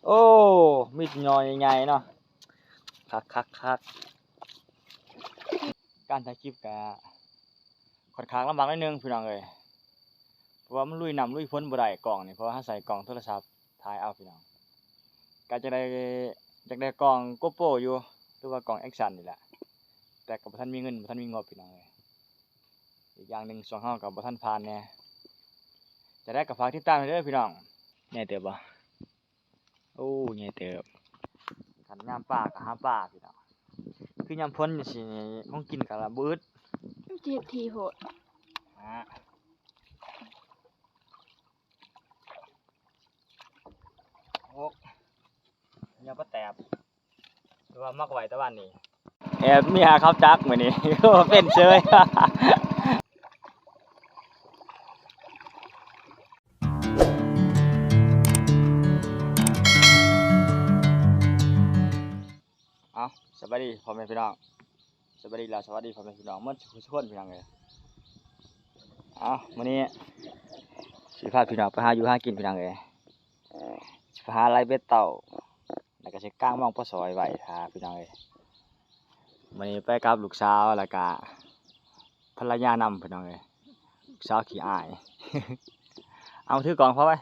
ໂອ້ ມີແຕ່ໜໍ່ໃຫຍ່ໆເນາະ ຄັກໆໆ. ການຖ່າຍຄລິບກະຂ້ອນຂ້າງລຳບາກໜ້ອຍໜຶ່ງພີ່ນ້ອງເອີຍ ເພາະວ່າມັນລຸຍນ້ຳລຸຍຝົນບໍ່ໄດ້ກ້ອງນີ້ ເພາະວ່າເຮົາໃຊ້ກ້ອງໂທລະສັບຖ່າຍເອົາພີ່ນ້ອງ. ກະຈະໄດ້ ຢາກໄດ້ກ້ອງໂກໂປຢູ່ ຫຼືວ່າກ້ອງແອັກຊັນນີ້ແຫຼະ ແຕ່ກໍບໍ່ທັນມີເງິນ ບໍ່ທັນມີງົບພີ່ນ້ອງເອີຍ. ອີກຢ່າງໜຶ່ງຊ່ວງເຮົາກໍບໍ່ທັນຜ່ານແດ່. ຈະໄດ້ກໍຝາກຕິດຕາມເດີພີ່ນ້ອງ. ໃຫຍ່ເຕີບບໍ່? ໂອ້ ໃຫຍ່ເຕີບ. ຄັນຍາມປາກໍຫາປາພີ່ນ້ອງ ຄືຍາມຝົນຈັ່ງຊີ້ນີ້ ຂອງກິນກໍລະບຶດ. ມັນຊິເຮັດຖີ່ໂພດ. ຫ້າ ຫົກ ຍາປາແຕບ ຫຼືວ່າໝັກໄວ້ຕະວັນນີ້ ແອບມີຫາເຂົ້າຈັກມື້ນີ້ ເປັນເຊີຍ. ເອົາ ສະບາຍດີພໍ່ແມ່ພີ່ນ້ອງ ສະບາຍດີລາວ ສະຫວັດດີພໍ່ແມ່ພີ່ນ້ອງໝົດທຸກຄົນພີ່ນ້ອງເອີຍ. ເອົາ ມື້ນີ້ຊິພາພີ່ນ້ອງໄປຫາຢູ່ຫາກິນພີ່ນ້ອງເອີຍ ຊິໄປຫາໄລ່ເບັດເຕົາ ແລ້ວກໍຊິກາງມອງປາຊອຍໄວ້ຖ້າພີ່ນ້ອງເອີຍ. ມື້ນີ້ໄປກັບລູກສາວ ແລ້ວກະພັນລະຍານຳພີ່ນ້ອງເອີຍ ລູກສາວຂີ້ອາຍ. ເອົາ ຖືກ້ອງພໍໄວ້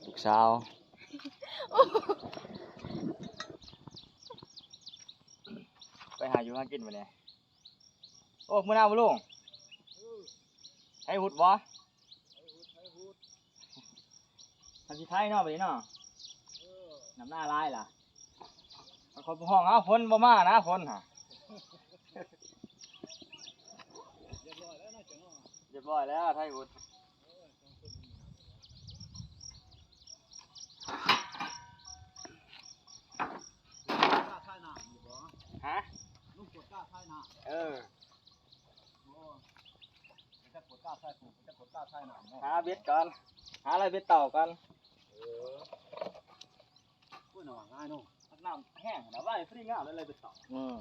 ລູກສາວ ໄປຫາຢູ່ຫາກິນມື້ນີ້. ໂອ້ ມື້ໜ້າບໍ່ລຸງ ໄຖຫຸດບໍ່? ໄຖຫຸດ ໄຖຫຸດ ມັນຊິໄຖເນາະ ບັດນີ້ເນາະ. ເອີ ນ້ຳນາຫຼາຍລະ ຂ້ອຍບໍ່ຮ້ອງ ເອົາ ຝົນບໍ່ມານະ ຝົນຫາ. ຮຽບຮ້ອຍແລ້ວເນາະ ຮຽບຮ້ອຍແລ້ວ ໄຖຫຸດ. ກວດກາຖ່າຍນ້ຳຢູ່ບໍ່? ຮະ? ລົງກວດກາຖ່າຍນ້ຳ. ເອີ ໂອ້ ໄປຈັກກວດກາຖ່າຍປູກ ໄປຈັກກວດກາຖ່າຍນ້ຳເນາະ. ຫາເບັດກ່ອນ ຫາໄລ່ເບັດເຕົາກ່ອນ. ເອີ ໂອ້ຍ ນ້ຳຫຼາຍເນາະ ນ້ຳແຫ້ງນະ ວ່າພໍດີງາມເລີຍ ໄລ່ເບັດເຕົາ. ອືມ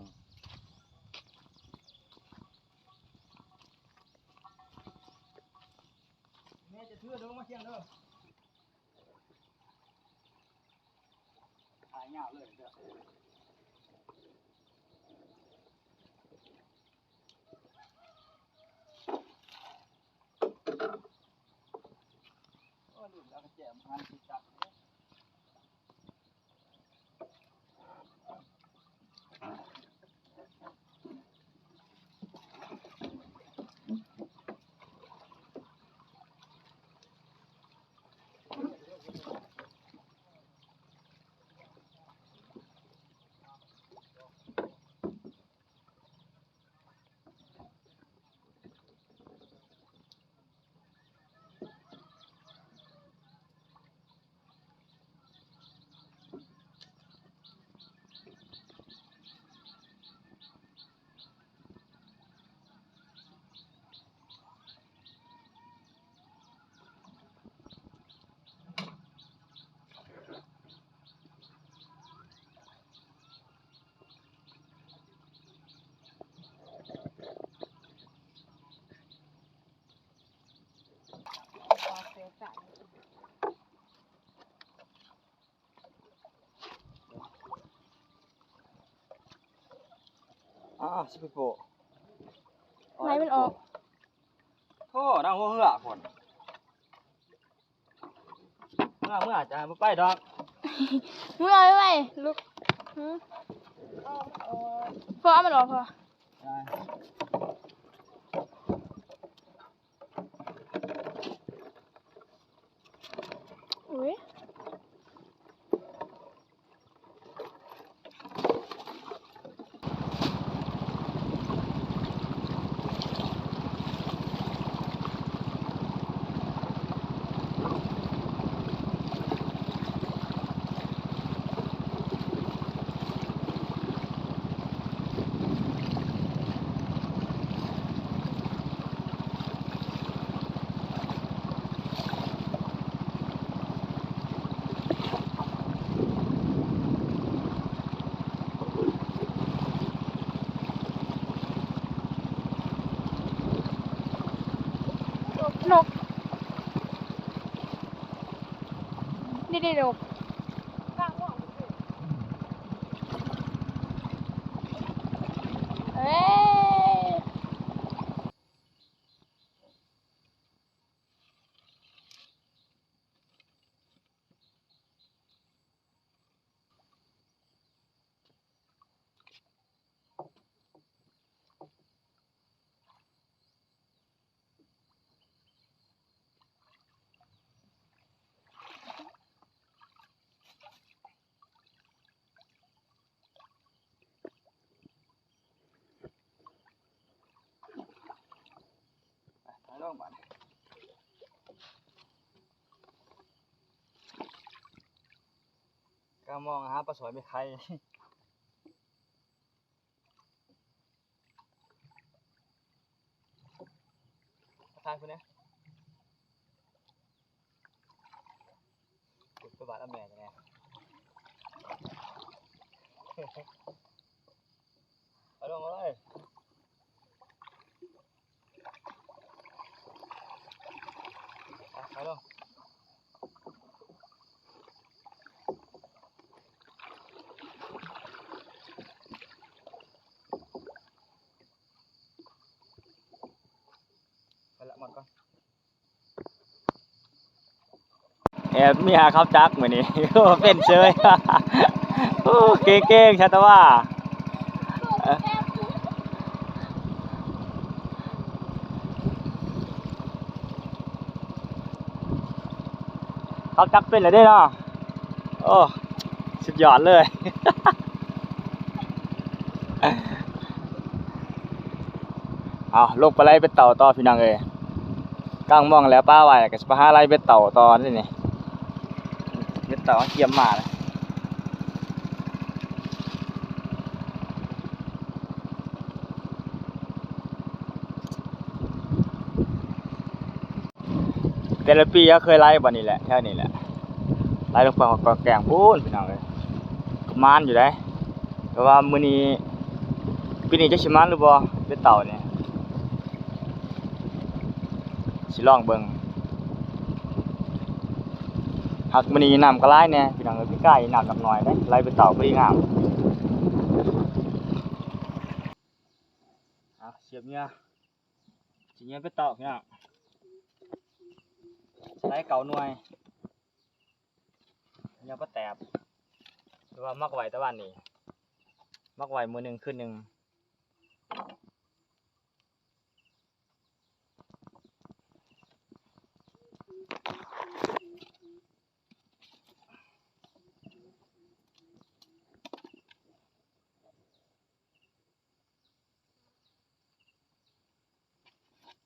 ແມ່ຈະຖືເດີ ມາຄຽງເດີ. ຂາຍຍາວເລີຍເດີ. ໂອ້ຍ ລືມເອົາກະແຈມາຕິດຈັບເດ້. ອ້າວ ຊິໄປໂປະ ໄລ່ມັນອອກ. ໂອ້ ນາງຫົວເຮືອພຸ້ນ. ເມືອ ເມືອ ຈະບໍ່ໄປດອກ. ເມືອໄວໆ ລູກ. ຫື ພໍເອົາມັນອອກພໍ. ໄດ້. ອຸ້ຍ. ນີ້ໆ ເດ້ ເອີຍ. ໄປ ຖ່າຍລົງບາດນີ້ ກຳມອງຫາປາສອຍແມ່ໄຂ່ ຖ່າຍພຸ້ນແດ່ ເກັບໄປບາດອຳແມ່ຈັ່ງໃດ ເອົາລົງເອົາເລີຍ ເອົາລົງ. ໄປລະ ໝົດກ່ອນ ແອບເມຍຂັບຈັກມື້ນີ້ ໂອ້ ເປັນເສີຍ ໂອ້ ເກັ່ງໆ ຊາດຕະວາ ເຮົາຈັບເປັນແລ້ວເດ້ເນາະ ໂອ້ ສຸດຍອດເລີຍ ເອົາ ລົງໄປໄລ່ເບັດເຕົ່າຕໍ່ພີ່ນ້ອງເອີຍ ກາງມອງແລ້ວປາໄວ້ ກໍຊິໄປຫາໄລ່ເບັດເຕົ່າຕໍ່ນີ້ ເບັດເຕົ່າເຮົາກຽມມາແລ້ວ. ແຕ່ລະປີເຮົາເຄີຍໄລ່ບ່ອນນີ້ແຫຼະ ແຖວນີ້ແຫຼະ ໄລ່ລົງໄປຮອດເກາະແກ້ງພຸ້ນພີ່ນ້ອງເອີຍ ກໍໝານຢູ່ເດ້ ແຕ່ວ່າມື້ນີ້ ປີນີ້ຈັກຊິໝານຫຼືບໍ່ ເບັດເຕົ່ານີ້ ຊິລອງເບິ່ງ ຫາກມື້ນີ້ນ້ຳກໍຫຼາຍແດ່ພີ່ນ້ອງເອີຍ ປີກາຍນ້ຳໜ້ອຍເດ້ ໄລ່ເບັດເຕົ່າພໍດີງາມ ເອົາ ສຽບເຫຍື່ອ ຊິເຫຍື່ອເປັດຕອກພີ່ນ້ອງ ໄດ້ເກົ້າໜ່ວຍ ເຫຍື່ອປາແຕບ ແຕ່ວ່າໝັກໄວ້ແຕ່ວານນີ້ ໝັກໄວ້ມື້ໜຶ່ງຄືນໜຶ່ງ.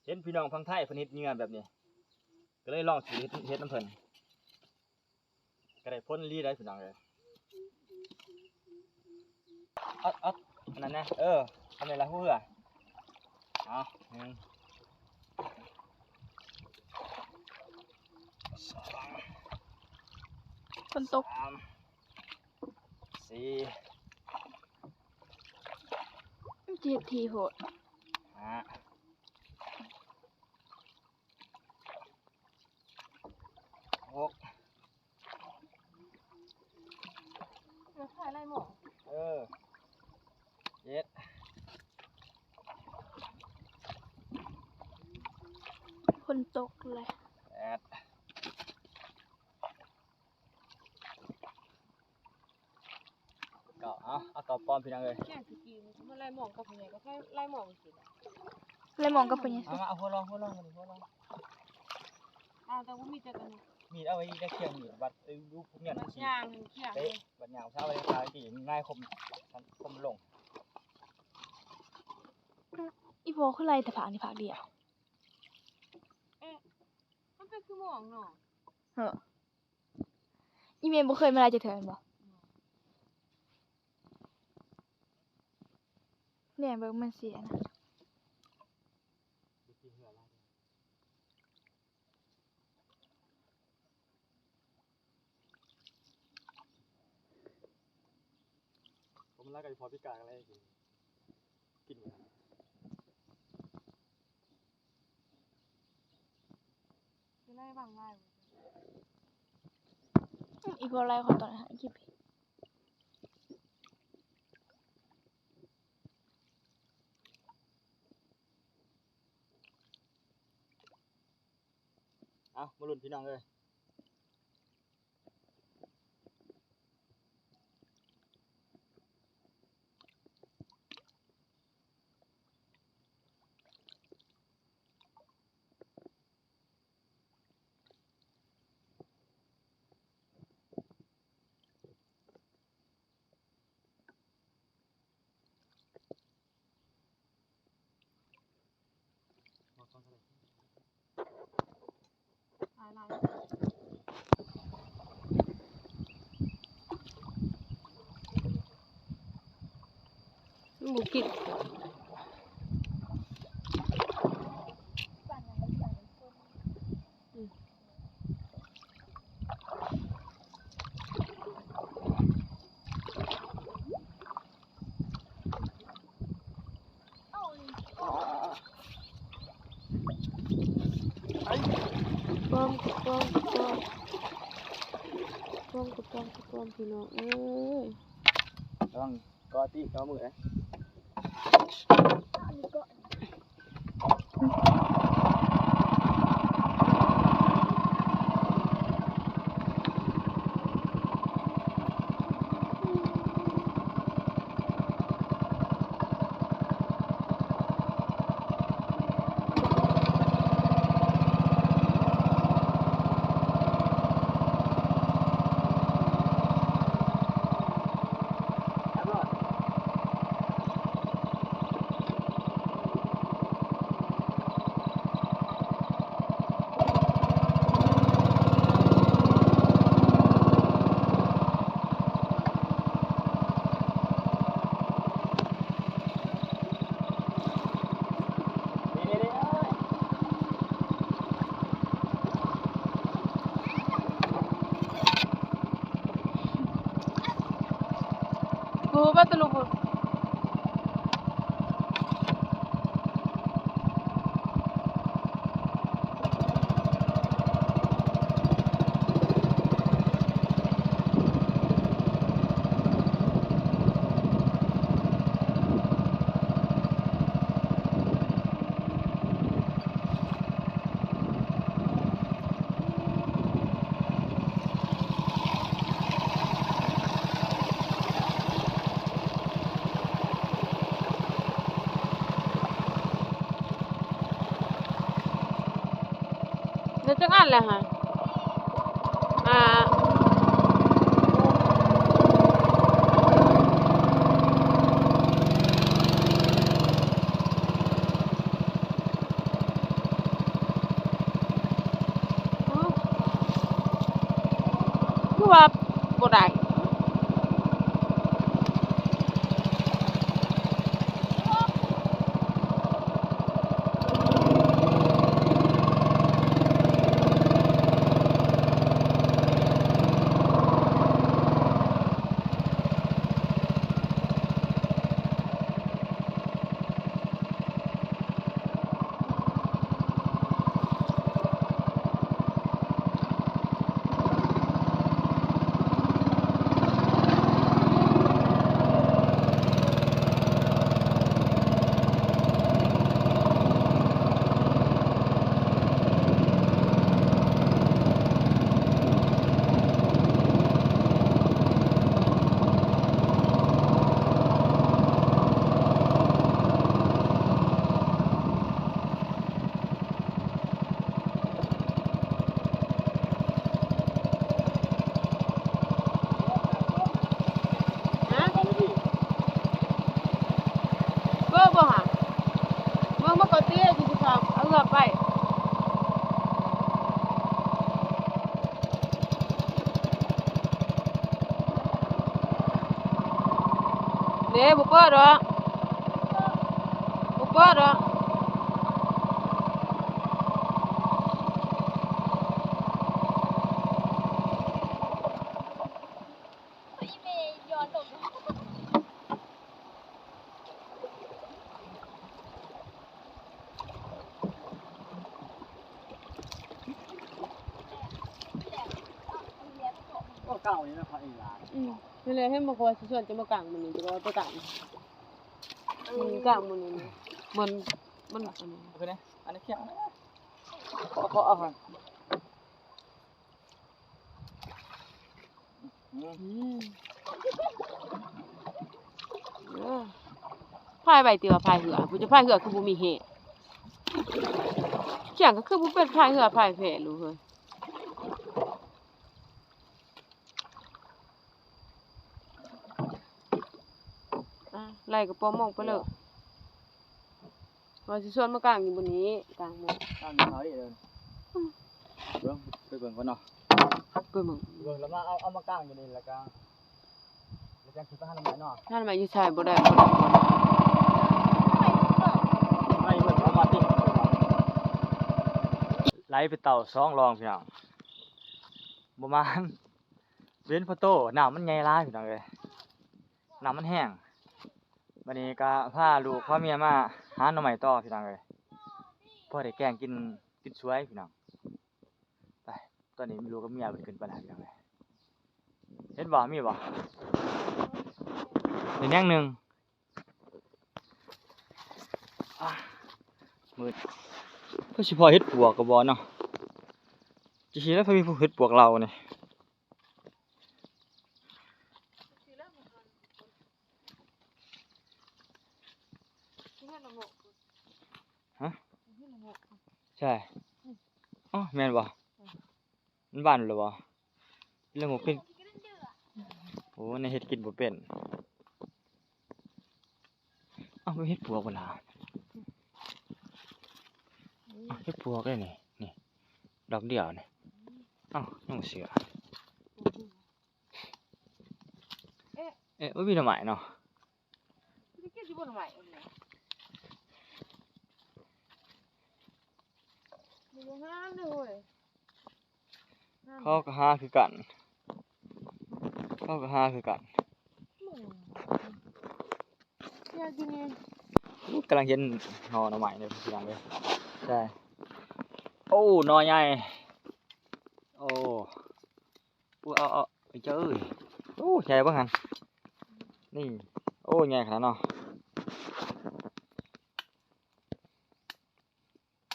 ເຫັນພີ່ນ້ອງຝັ່ງໄທເພິ່ນເຮັດເຫຍື່ອແບບນີ້ ກໍເລີຍລອງຊິເຮັດ ເຮັດນຳເພິ່ນ ກໍໄດ້ຜົນອີ່ຫຼີໄດ໋ພີ່ນ້ອງເອີຍ ເອົາ ເອົາ ອັນນັ້ນນະ ເອີ ອັນນີ້ລະ ຫົວເຮືອ ເອົາ ໜຶ່ງ ສອງ ຝົນຕົກ ສາມ ສີ່ ມັນຊິເຮັດຖີ່ໂພດ ຫ້າ ຫົກ ແລ້ວຖ່າຍໄລ່ໝອງ ເອີ ເຈັດ ຝົນຕົກແລ້ວ ແປດ ເກົ້າ ເອົາ ເອົາເກົ້າປ້ອມພີ່ນ້ອງເອີຍ ແກງຊິກິນ ມັນໄລ່ໝອງກັບພໍ່ໃຫຍ່ ກໍໃຊ້ໄລ່ໝອງກິນ ໄລ່ໝອງກັບພໍ່ໃຫຍ່ ເອົາ ເອົາຫົວລອງ ຫົວລອງ ຫົວລອງ ເອົາ ແຕ່ວ່າມີແຕ່ຕົວນີ້ ມີດເອົາໄວ້ໃນຄຽງ ມີດບັດ ເອີ ລູກພວກເນີ້ຍ ບັດຍ່າງເຄຍ ເຕະ ບັດຍ່າງ ເອົາໄວ້ຂ້າງທີ່ງ່າຍຄົມ ຄົມລົງ ອີ່ພໍ່ຄືໄລ່ແຕ່ພາກນີ້ພາກດຽວ ເອະ ມັນເປັນຄືໝອງເນາະ ເຮີ ອີ່ແມ່ບໍ່ເຄີຍມາໄລ່ຈັກເທື່ອແມ່ນບໍ່? ແນ່ເບິ່ງມັນເສຍນະ ບໍ່ມີລາຍກໍພໍພິການແລ້ວ ກິນ ຊິໄລ່ຫວັງຫຼາຍ ຫ ກໍໄລ່ຂໍຕອນທ້າຍຄລິບ. ເອົາ ມາລຸ້ນພີ່ນ້ອງເອີຍ. ມັນບໍ່ກິນ. ກະປອມ ກະປອມ ກະປອມ ກະປອມ ກະປອມ ກະປອມ ພີ່ນ້ອງເອີຍ ລະວັງ. ກໍຕິດຕໍ່ມືເດ້. ກູບໍ່ຕະລຸກພຸ້ນ. ໄດ້ຈັກອັນແລ້ວຫະ? ຫ້າ. ຄືວ່າບໍ່ໄດ້. ຮະ? ໂກ້ບໍ່ຫະ? ເບິ່ງ ມັນກໍຕິຢູ່ທີ່ເຂົາເອົາເຮືອໄປ. ເດ້ ບໍ່ເປີດດອກ ບໍ່ເປີດດອກ. ເ ກໍເກົ່ານີ້ນະ ເຂົາເອງຫຼາຍ. ອືມ ນີ້ແຫຼະ ເຫັນບໍ່ ເຂົາວ່າຊິຊວນເຈົ້າມາກາງມື້ນີ້ ເຈົ້າກໍໄປກາງ ອືມ ກາງມື້ນີ້ ມັນ ມັນ ເອົາຄືນະ ອັນນີ້ຂຽງນະ ຂໍ ຂໍເອົາຫັ້ນ. ອືມ ອືມ ເອີ ພາຍໄວ້ຕິວ່າພາຍເຮືອ ຜູ້ຈະພາຍເຮືອຄືບໍ່ມີແຮງ ຂຽງກໍຄືບໍ່ເປັນ ພາຍເຮືອພາຍແພລູກເອີຍ. ອ່າ ໄລ່ກະປອມອອກໄປເລີຍ ວ່າຊິຊວນມາກາງຢູ່ບ່ອນນີ້ ກາງໝົດ ກາງຢູ່ເຮົານີ້ເດີ. ອືມ ເບິ່ງ ໄປເບິ່ງກ່ອນເນາະ ໄປເບິ່ງ ເບິ່ງແລ້ວມາເອົາ ເອົາມາກາງຢູ່ນີ້ ແລ້ວກະ ແລ້ວຈັ່ງຊິໄປຫາໜໍ່ໄມ້ເນາະ. ຫາໜໍ່ໄມ້ຢູ່ໃສ? ບໍ່ໄດ້ ບໍ່ໄດ້ ບໍ່ໄດ້ ໄປເບິ່ງເອົາມາຕິ ໄຫຼໄປເຕົ່າສອງລອງ ພີ່ນ້ອງ ປະມານ ເວັນພໍໂຕ ນ້ຳມັນໃຫຍ່ຫຼາຍ ພີ່ນ້ອງເອີຍ ນ້ຳມັນແຮງ. ບັດນີ້ກະພາລູກພາເມຍມາຫາໜໍ່ໄມ້ຕໍ່ ພີ່ນ້ອງເອີຍ ພໍໄດ້ແກງກິນ ກິນສວຍ ພີ່ນ້ອງ. ໄປ ຕອນນີ້ລູກກັບເມຍເພິ່ນຂຶ້ນໄປແລ້ວ ພີ່ນ້ອງເອີຍ ເຫັນບໍ່? ມີບໍ່? ນີ້ແນງໜຶ່ງ. ອ່າ ມືດ ເພິ່ນຊິພໍເຫັດປວກກໍບໍ່ເນາະ ຈະຊິໄດ້ ເພິ່ນມີເຫັດປວກເຫຼົ່ານີ້. ຮະ? ໃຊ່ ອໍ ແມ່ນບໍ່? ມັນບານແລ້ວບໍ່? ລະໝົກເປັນ ໂອ້ ໃນເຮັດກິນບໍ່ເປັນ. ເອົ້າ ເຮັດປວກບໍ່ລະ? ເຮັດປວກເດ້ນີ້ ນີ້ ດອກດຽວນີ້. ເອົ້າ ຍັງບໍ່ເຊື່ອ. ເອະ ບໍ່ມີໜໍ່ໄມ້ເນາະ. ໄດ້ກິນຢູ່ບໍ່ໜໍ່ໄມ້ອັນນີ້? ບໍ່ງາມເດ້ເວີຍ. ເຂົາກໍຫາຄືກັນ ເຂົາກໍຫາຄືກັນ. ເຮັດຢູ່ນີ້ ອູ້ ກຳລັງເຫັນໜໍ່ ໜໍ່ໄມ້ເດ້ພີ່ນ້ອງເອີຍ. ໃຊ່ ໂອ້ ໜໍ່ໃຫຍ່ ໂອ້ ອຸ້ ເອົາ ເອົາ ເຈົ້າເອີຍ ໂອ້ ໃຫຍ່ເບິ່ງຫັ້ນ ນີ້ ໂອ້ ໃຫຍ່ຂະໜາດເນາະ.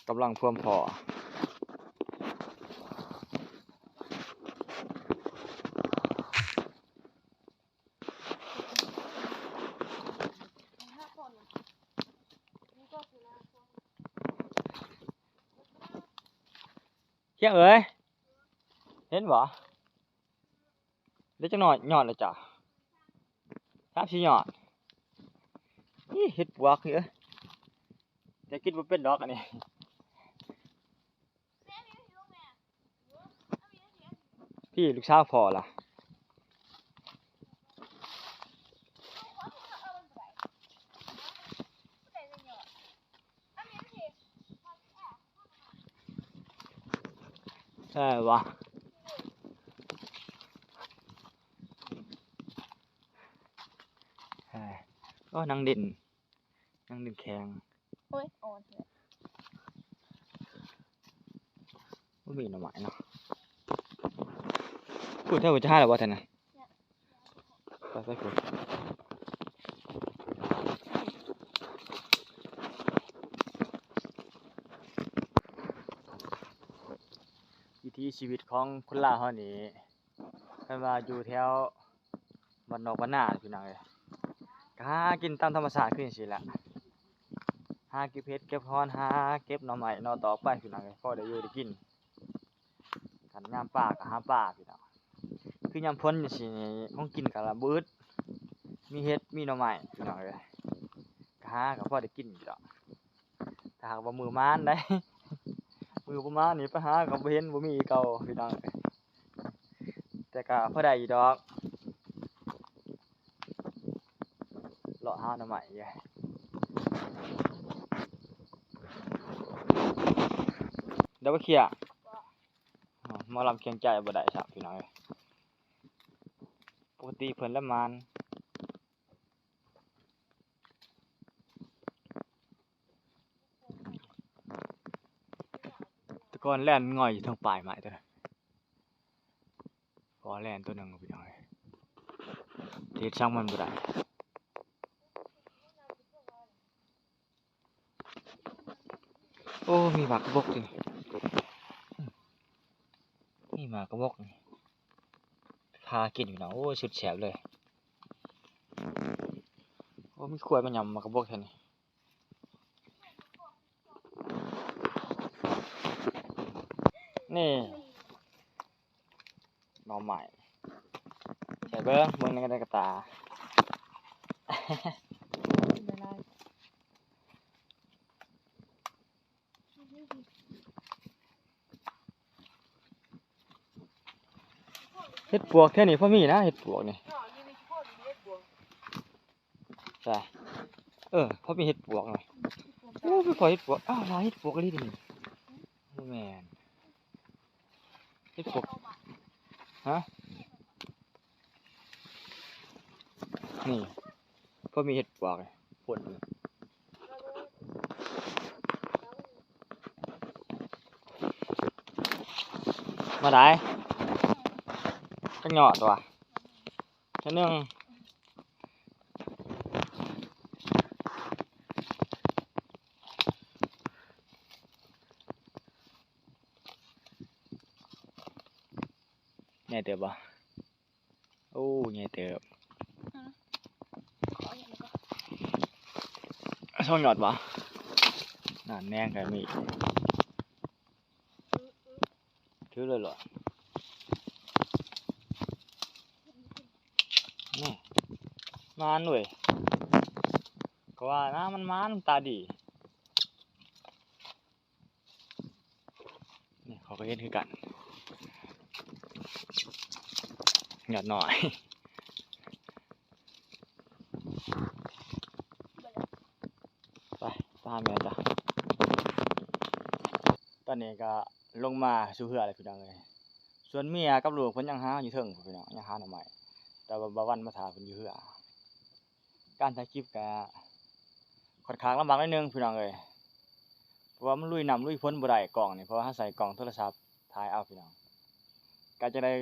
ກຳລັງພວມພໍ້ ຂຽງເອີຍ ເຫັນບໍ່? ເຫຼືອຈັກໜ້ອຍຍອດແລ້ວຈ້າ ສາມສີ່ຍອດ. ອີ ເຫັດປວກເອີຍ ແຕ່ກິນບໍ່ເປັນດອກອັນນີ້. ພີ່ ລູກສາວພໍ່ລະ. ແທ້ຫວາ? ແທ້ ໂອ້ ນັ່ງຫຼິ້ນ ຍັງດຶງແຂງ. ໂອ້ຍ ອ່ອນແທ້. ບໍ່ມີໜໍ່ໄມ້ເນາະ. ພຸ້ນ ເຈົ້າຈະຫາແລ້ວບໍ່ແທ້ນະ? ໄປ ໄປພຸ້ນ. ວິຖີຊີວິດຂອງຄົນລາວເຮົານີ້ ຄັນວ່າຢູ່ແຖວບ້ານນອກບ້ານນາພີ່ນ້ອງເອີຍ ກໍຫາກິນຕາມທຳມະຊາດຄືຈັ່ງຊີ້ແຫຼະ. ຫາເກັບເຫັດເກັບຫອນ ຫາເກັບໜໍ່ໄມ້ໜໍ່ຕອກໄປພີ່ນ້ອງເອີຍ ພໍໄດ້ຢູ່ໄດ້ກິນ. ຄັນຍາມປາກໍຫາປາພີ່ນ້ອງ ຄືຍາມຝົນຈັ່ງຊີ້ນີ້ ຂອງກິນກໍລະບໍ່ອຶດ ມີເຫັດມີໜໍ່ໄມ້ພີ່ນ້ອງເອີຍ ກໍຫາກໍພໍໄດ້ກິນຢູ່ດອກ. ຖ້າຫາກວ່າມື້ມານໃດ໋ ມື້ບໍ່ມານນີ້ໄປຫາກໍບໍ່ເຫັນ ບໍ່ມີຄືເກົ່າພີ່ນ້ອງ. ແຕ່ກໍພໍໄດ້ຢູ່ດອກ ເລາະຫາໜໍ່ໄມ້ຢູ່. ດາວບໍ່ເຄຍ ໝໍລຳຄຽງໃຈບໍ່ໄດ້ຊ້ຳພີ່ນ້ອງເອີຍ. ປົກກະຕິເພິ່ນລະມານ ແຕ່ກ່ອນແລ່ນງ່ອຍຢູ່ເທິງປາຍໄມ້ຕົວນັ້ນ. ແລ່ນໂຕໜຶ່ງພີ່ນ້ອງເອີຍ ເຮັດຊ່າງມັນບໍ່ໄດ້. ໂອ້ ມີໝາກກະບົກຕິ ມີໝາກກະບົກນີ້ ພາກິນພີ່ນ້ອງ. ໂອ້ຍ ສຸດແຊບເລີຍ. ໂອ້ ມີຄວາຍມາຫຍ້ຳໝາກກະບົກແທ້ນີ້. ນີ້ ໜໍ່ໄມ້ ໃສ່ເບິ່ງ ເບິ່ງໃນກະດານກະຕາ. ເຫັດປວກແຖວນີ້ພໍມີນະ ເຫັດປວກນີ້. ໃຊ່ ເອີ ພໍມີເຫັດປວກນະ. ໂອ້ ໄປພໍເຫັດປວກ ອ້າວ ຫຼາຍເຫັດປວກອີ່ຫຼີເດນີ້. ບໍ່ແມ່ນ ເຫັດປວກ ຮະ ນີ້ ພໍມີເຫັດປວກ ພົ້ນ ມາໄດ້ ຈັກຍອດວະ ເທື່ອໜຶ່ງ. ໃຫຍ່ເຕີບບໍ່? ໂອ້ ໃຫຍ່ເຕີບ. ຮະ? ສອງຍອດບໍ່? ນັ້ນແນງກໍມີ. ຖືເລີຍເນາະ. ນີ້ ມານເວີຍ ກໍວ່ານະ ມັນມານ ມັນຕາດີ. ນີ້ເຂົາກໍເຫັນຄືກັນ ຍອດນ້ອຍ. ໄປ ໄປຫາແມ່ຈ້ະ. ຕອນນີ້ກໍລົງມາສູ່ເຮືອແລ້ວພີ່ນ້ອງເອີຍ. ສ່ວນເມຍກັບລູກເພິ່ນຍັງຫາຢູ່ເທິງພຸ້ນພີ່ນ້ອງ ຍັງຫາໜໍ່ໄມ້ ແຕ່ວ່າບ່າວວັນມາຖ້າເພິ່ນຢູ່ເຮືອ. ການຖ່າຍຄລິບກໍຂ້ອນຂ້າງລຳບາກໜ້ອຍໜຶ່ງພີ່ນ້ອງເອີຍ ເພາະວ່າມັນລຸຍນ້ຳລຸຍຝົນບໍ່ໄດ້ກ້ອງນີ້ ເພາະວ່າເຮົາໃຊ້ກ້ອງໂທລະສັບຖ່າຍເອົາພີ່ນ້ອງ. ກໍຈະໄດ້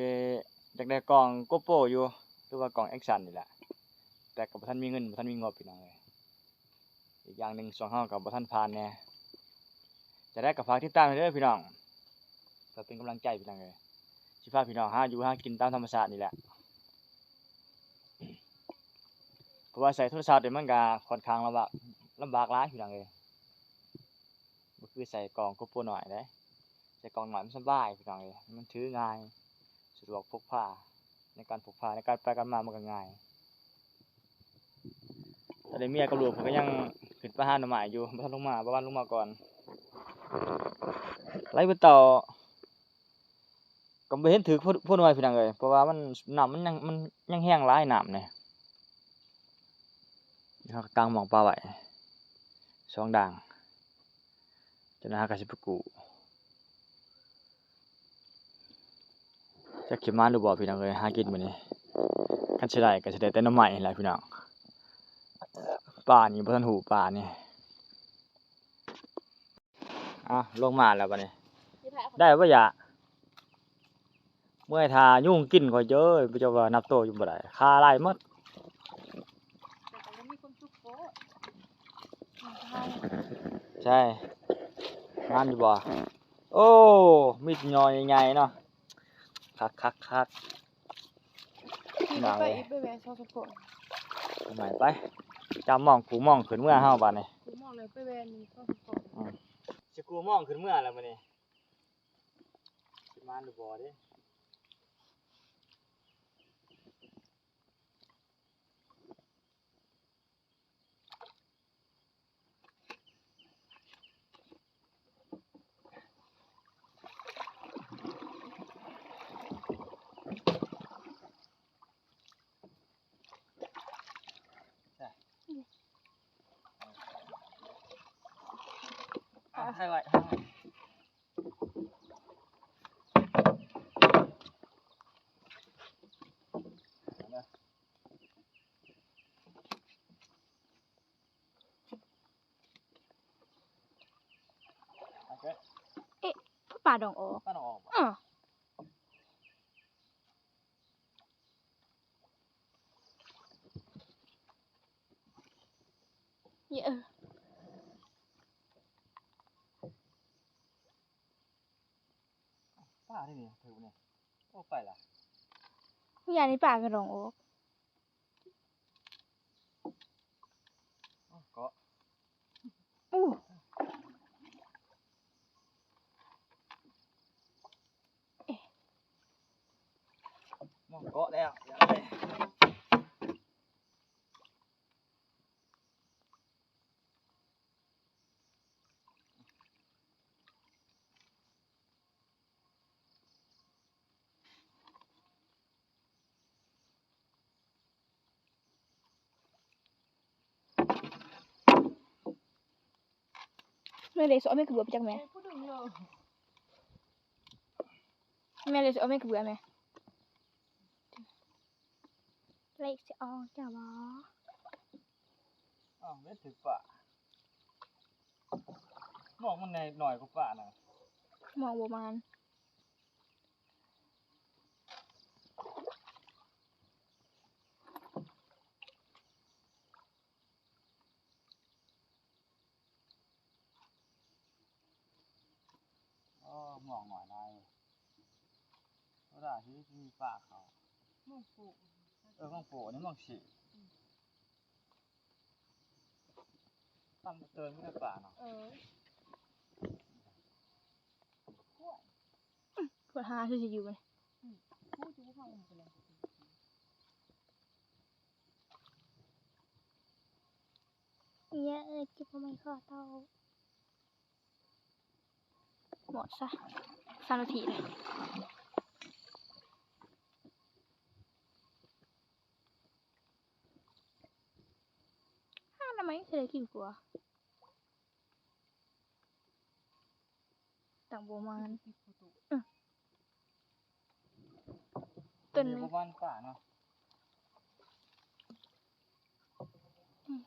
ຢາກໄດ້ກ້ອງໂກໂປຢູ່ ຫຼືວ່າກ້ອງແອັກຊັນນີ້ແຫຼະ ແຕ່ກໍບໍ່ທັນມີເງິນ ບໍ່ທັນມີງົບພີ່ນ້ອງເອີຍ. ອີກຢ່າງໜຶ່ງຊ່ອງເຮົາກໍບໍ່ທັນຜ່ານແດ່. ຈະໄດ້ກໍຝາກຕິດຕາມໃຫ້ເດີພີ່ນ້ອງ ເພື່ອເປັນກຳລັງໃຈພີ່ນ້ອງເອີຍ. ຊິພາພີ່ນ້ອງຫາຢູ່ຫາກິນຕາມທຳມະຊາດນີ້ແຫຼະ ເພາະວ່າໃຊ້ໂທລະສັບນີ້ມັນກໍຂ້ອນຂ້າງລຳບາກ ລຳບາກຫຼາຍພີ່ນ້ອງເອີຍ. ບໍ່ຄືໃຊ້ກ້ອງໂກໂປນ້ອຍເດ້ ໃຊ້ກ້ອງນ້ອຍມັນສະບາຍພີ່ນ້ອງເອີຍ ມັນຖືງ່າຍ ສະດວກພົກພາ ໃນການພົກພາ ໃນການໄປການມາມັນກໍງ່າຍ. ຕອນນີ້ເມຍກັບລູກເພິ່ນກໍຍັງຂຶ້ນໄປຫາໜໍ່ໄມ້ຢູ່ ບໍ່ທັນລົງມາ ບ່າວວັນລົງມາກ່ອນ. ໄຫຼເບິດເຕົາ ກໍບໍ່ເຫັນຖືກໂພ ໂພໜ່ວຍພີ່ນ້ອງເອີຍ ເພາະວ່າມັນ ນ້ຳມັນຍັງ ມັນຍັງແຮງຫຼາຍນ້ຳນີ້. ເຮົາກໍກາງໝ່ອງປາໄວ້ສອງດ່າງ ຈັ່ງນັ້ນເຮົາກໍຊິໄປກູ້. ຈັກຊິມານຫຼືບໍ່ພີ່ນ້ອງເອີຍ ຫາກິນມື້ນີ້ ຄັນຊິໄດ້ກໍຊິໄດ້ແຕ່ໜໍ່ໄມ້ນີ້ແຫຼະພີ່ນ້ອງ. ປານີ້ບໍ່ທັນຮູ້ ປານີ້. ອ່າ ລົງມາແລ້ວບັດນີ້ ໄດ້ບໍ່ຢາ? ເມື່ອຍຖ້າຍຸງກິນຂ້ອຍເຈີຍ ເຈົ້າວ່ານັບໂຕຢູ່ບໍ່ໄດ້ ຄາຫຼາຍໝົດ. ໃຊ່ ງາມຢູ່ບໍ່? ໂອ້ ມີແຕ່ໜໍ່ໃຫຍ່ໆເນາະ ຄັກໆໆ. ໄປອີກ ໄປແວ່ຊາວສະໂພກ ໄປ ໄປ ຈຳມອງ ກູ່ມອງຂຶ້ນເມືອເຮົາບາດນີ້ ກູ່ມອງແລ້ວໄປແວ່ນີ້ຊາວສະໂພກ ອືມ ຊິກູ່ມອງຂຶ້ນເມືອແລ້ວບາດນີ້ ຊິມານຫຼືບໍ່ເດ້. ອ່າ ຖ່າຍໄວ້ ຖ່າຍໄວ້. ເອະ ປາດອງອອກ ປາດອງອອກບໍ່? ເອີ. ເອີ ປານີ້ ຖືກນີ້ ໂອ້ ໄປລະ ຢ່ານີ້ປາກະດອງອອກ. ເກາະ ອູ້ ມອງເກາະແລ້ວ. ແມ່ເລຍ ຊອກແມ່ກະເບືອໄປຈັກແມ່ ແມ່ເລຍ ຊອກແມ່ກະເບືອແມ່ ເລຍຊິອອກຈ້າບໍ່ ອ້າວ ເວັດຖືກປາ ໝອກມັນໃຫຍ່ໜ້ອຍກວ່າປານະ ໝອກບໍ່ມານ. ອໍ ໝອກໜ້ອຍຫຼາຍ ບໍ່ໄດ້ທີ່ມີປາເຂົ້າ ໝອກໂປະ ເອີ ໝອກໂປະນີ້ໝອກສີ ຕຳເຕີນມີແຕ່ປາເນາະ ເອີ ກວດຫາຊື່ຊິຢູ່ໄປ ເອີຍ ເກັບເອົາໄມ້ຂໍເຕົາ ໝົດຊະ ສາມນາທີແລ້ວ ຫາໜໍ່ໄມ້ຊິໄດ້ກິນກວ່າ ຕັ້ງບໍ່ມານ ເອີ ຕົ້ນນີ້ບໍ່ມານປາເນາະ ອືມ